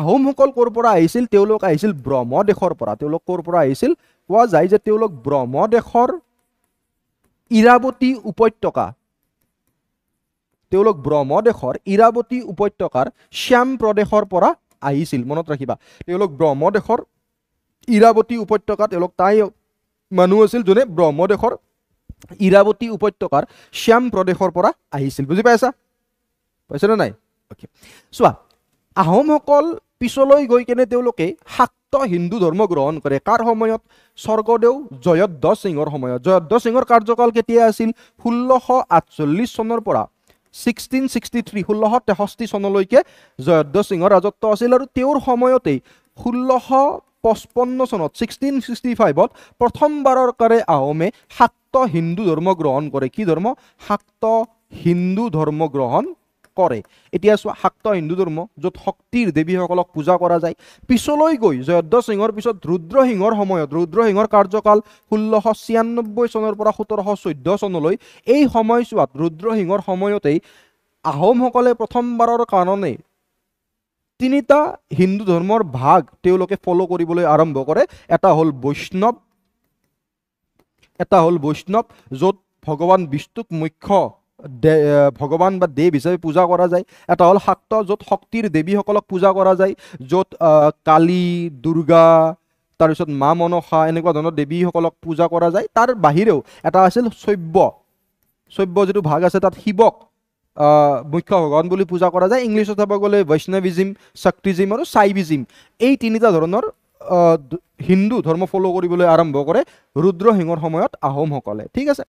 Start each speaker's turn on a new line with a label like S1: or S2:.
S1: আহোমসকল ক'ৰ পৰা আহিছিল? তেওঁলোক আহিছিল ব্ৰহ্মদেশৰ পৰা। তেওঁলোক ক'ৰ পৰা আহিছিল? কোৱা যায় যে তেওঁলোক ব্ৰহ্মদেশৰ ইৰাৱতী উপত্যকা, তেওঁলোক ব্ৰহ্মদেশৰ ইৰাৱতী উপত্যকাৰ শ্যাম প্ৰদেশৰ পৰা আহিছিল। মনত ৰাখিবা, তেওঁলোক ব্ৰহ্মদেশৰ ইৰাৱতী উপত্যকা, তেওঁলোক তাই মানুহ আছিল যোনে ব্ৰহ্মদেশৰ ইৰাৱতী উপত্যকাৰ শ্যাম প্ৰদেশৰ পৰা আহিছিল। বুজি পাইছা? পাইছেনে নাই? অ'কে, চোৱা, আহোমসকল পিছলৈ গৈ কেনে তেওঁলোকে শাক্ত হিন্দু ধৰ্ম গ্ৰহণ কৰে। কাৰ সময়ত? স্বৰ্গদেউ জয়ধ্বজ সিংহৰ সময়ত। জয়ধ্বজ সিংহৰ কাৰ্যকাল কেতিয়া আছিল? 1648 চনৰ পৰা 1663, 1663 চনলৈকে জয়ধ্বজ সিংহৰ ৰাজত্ব আছিল। আৰু তেওঁৰ সময়তেই 1655 চনত, 1665ত প্ৰথমবাৰৰ কাৰণে আহোমে শাক্ত হিন্দু ধৰ্ম গ্ৰহণ কৰে। কি ধৰ্ম? শাক্ত হিন্দু ধৰ্ম গ্ৰহণ কৰে। এতিয়া চোৱা, শাক্ত হিন্দু ধৰ্ম য'ত শক্তিৰ দেৱীসকলক পূজা কৰা যায়। পিছলৈ গৈ জয়ধ্বজ সিংহৰ পিছত ৰুদ্ৰসিংহৰ সময়ত, ৰুদ্ৰসিংহৰ কাৰ্যকাল 1696 চনৰ পৰা 1714 চনলৈ, এই সময়ছোৱাত ৰুদ্ৰসিংহৰ সময়তেই আহোমসকলে প্ৰথমবাৰৰ কাৰণে তিনিটা হিন্দু ধৰ্মৰ ভাগ তেওঁলোকে ফ'ল' কৰিবলৈ আৰম্ভ কৰে। এটা হ'ল বৈষ্ণৱ, এটা হ'ল বৈষ্ণৱ য'ত ভগৱান বিষ্ণুক মুখ্য ভগৱান বা দেৱ হিচাপে পূজা কৰা যায়। এটা হ'ল শাক্ত, য'ত শক্তিৰ দেৱীসকলক পূজা কৰা যায়, য'ত কালী, দুৰ্গা, তাৰপিছত মা মনসা এনেকুৱা ধৰণৰ দেৱীসকলক পূজা কৰা যায়। তাৰ বাহিৰেও এটা আছিল শৈব্য। শৈব্য যিটো ভাগ আছে তাত শিৱক মুখ্য ভগৱান বুলি পূজা কৰা যায়। ইংলিছত চাব গ'লে বৈষ্ণৱিজিম, শক্তিজিম আৰু চাইবিজিম, এই তিনিটা ধৰণৰ হিন্দু ধৰ্ম ফ'ল' কৰিবলৈ আৰম্ভ কৰে ৰুদ্ৰসিংহৰ সময়ত আহোমসকলে। ঠিক আছে।